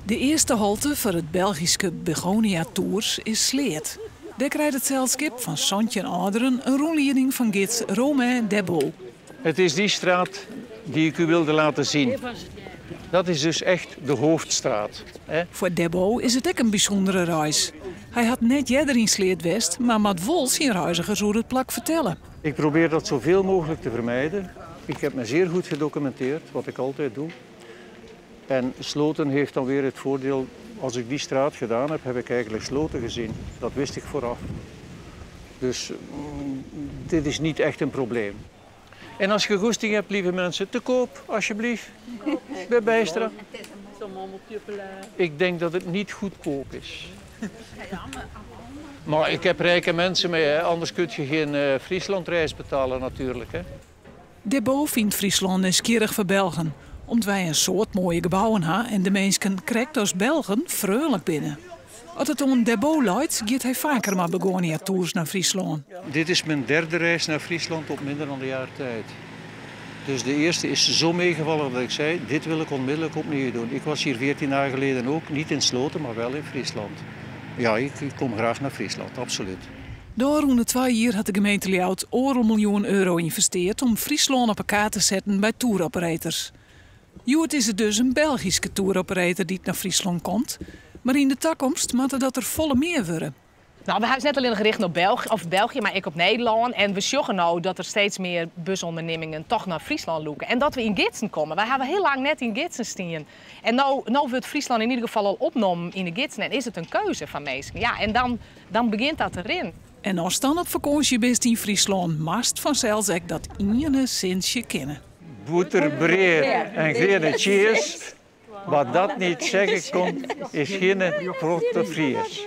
De earste halte foar it Belgyske Begonia Tours is Sleat. Dêr krijt it selskip fan 17 âlderen in rûnlieding fan gids Romain Debo. Het is die straat die ik u wilde laten zien. Dat is dus echt de hoofdstraat. Hè? Foar Debo is it ek in bysûndere reis. Hy hat net earder yn Sleat west, mar moat wol syn reizgers oer it plak fertelle. Ik probeer dat zoveel mogelijk te vermijden. Ik heb me zeer goed gedocumenteerd, wat ik altijd doe. En Sloten heeft dan weer het voordeel, als ik die straat gedaan heb, heb ik eigenlijk Sloten gezien. Dat wist ik vooraf. Dus dit is niet echt een probleem. En als je goesting hebt, lieve mensen, te koop, alsjeblieft. Bij Bijstra. Ik denk dat het niet goedkoop is. Maar ik heb rijke mensen mee, hè. Anders kun je geen Frieslandreis betalen natuurlijk. Hè. Debo fynt Fryslân nijsgjirrich foar Belgen, om't wy in soad moaie gebouwen ha en de minsken krekt as Belgen freonlik binne. As it oan Debo leit, giet hy faker mei Begonia Tours nei Fryslân. Dit is mijn derde reis naar Friesland op minder dan een jaar tijd. Dus de eerste is zo meegevallen dat ik zei, dit wil ik onmiddellijk opnieuw doen. Ik was hier 14 jaar geleden ook, niet in Sloten, maar wel in Friesland. Ja, ik kom graag naar Friesland, absoluut. De ôfrûne 2 jier hat de gemeente Ljouwert 1,5 miljoen euro ynvestearre om Fryslân op 'e kaart te setten by touroperators. Hjoed is it dus in Belgyske touroperator dy't nei Fryslân komt, mar yn de takomst moatte dat der folle mear wurde. Nou, we hawwe net allinnich rjochte op België, of België, mar ek op Nederlân. En we sjogge no dat der steeds mear busûndernimmingen dochs nei Fryslân lûke. En dat we yn gidsen komme. Wy hawwe hiel lang net yn gidsen stien. En no wurdt Fryslân yn ieder gefal al opnommen yn de gidsen. En is it in keuze fan minsken. Ja, en dan begjint dat te rinnen. En ast dan op fakânsje bist yn Fryslân, moatst fansels ek dat iene sintsje kenne. Bûterbrea en griene tsiis. Wa dat net sizze kin, is gjin protte Fries.